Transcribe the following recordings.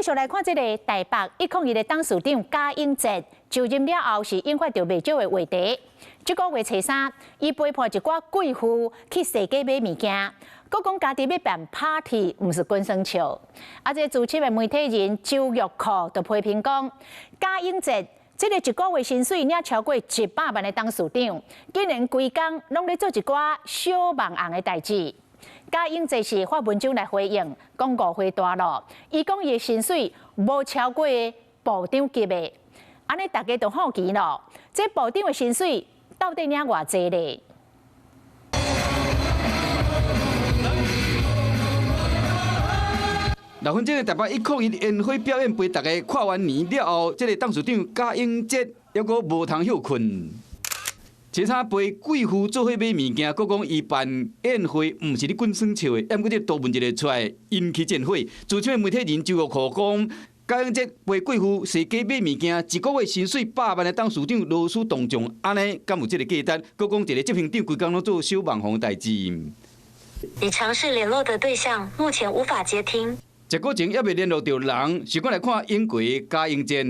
續來看這个台北101的董事長嘉應哲就任了後，是引發著袂少的話題。這个月初三，伊陪伴一寡貴婦去踅街買物件，閣講家己欲辦 party，毋是滾耍笑。啊，這個資深的媒體人周玉蔻就批評講，嘉應哲這个一个月薪水領超過100萬的董事長，竟然規工攏咧做一寡小網紅的代誌。嘉應哲是發文章來回應，講誤會大囉。伊講伊的薪水無超過部長級的，按呢大家就好奇囉，這部長的薪水到底領偌濟咧？6分鐘的台北101煙火表演，陪大家跨完年了後，這个董事長嘉應哲猶閣無通歇睏。其他陪貴婦做伙買物件，閣講伊辦宴會毋是咧滾耍笑的，毋過這個圖文一个出來，引起戰火。資深媒體人周玉蔻講，嘉應哲陪貴婦踅街買物件，一个月薪水百萬的董事長勞師動眾，按呢敢有這个價值？閣講一个執行長規工攏做小網紅代誌。你嘗試聯絡的對象目前無法接聽。結果前猶未聯絡著人，是講來看英國嘉應哲。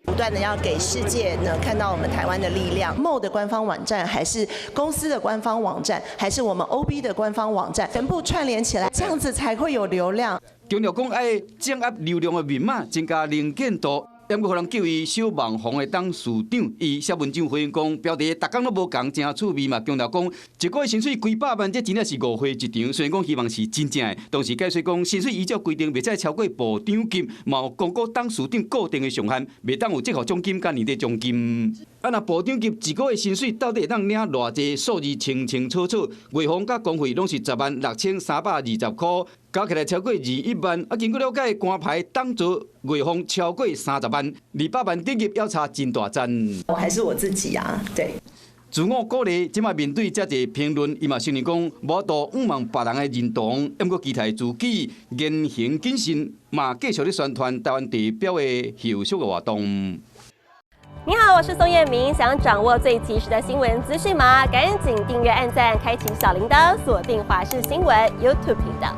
不斷的要給世界呢看到我們台灣的力量。MOD 的官方網站，還是公司的官方網站，還是我們 OB 的官方網站，全部串聯起來，這樣子才會有流量。強調講愛掌握流量的密碼，增加能見度。毋過予人叫伊小網紅的董事長，伊寫文章回應講，標題逐工攏無仝，誠趣味嘛。強調講，一个月薪水幾百萬，這真正是誤會一場。雖然講希望是真正的，同時解釋講，薪水依照規定袂使超過部長級，嘛有公告董事長固定的上限，袂當有績效獎金佮年底獎金。啊，若部長級一个月薪水到底會當領偌濟？數字清清楚楚，月俸佮公費攏是106,320箍，加起來超過21萬。啊，根據了解，官牌董座月俸超過30萬，200萬等級猶差真大欉。我還是我自己啊，對。自我鼓勵，這擺面對遮濟評論，伊嘛承認講無法度仰望別人的認同，毋過期待自己言行謹慎，嘛繼續咧宣傳台灣地標的後續的活動。你好，我是宋彥明。想掌握最及時的新聞資訊嗎？趕緊訂閱、按讚、開啟小鈴鐺，鎖定華視新聞 YouTube 頻道。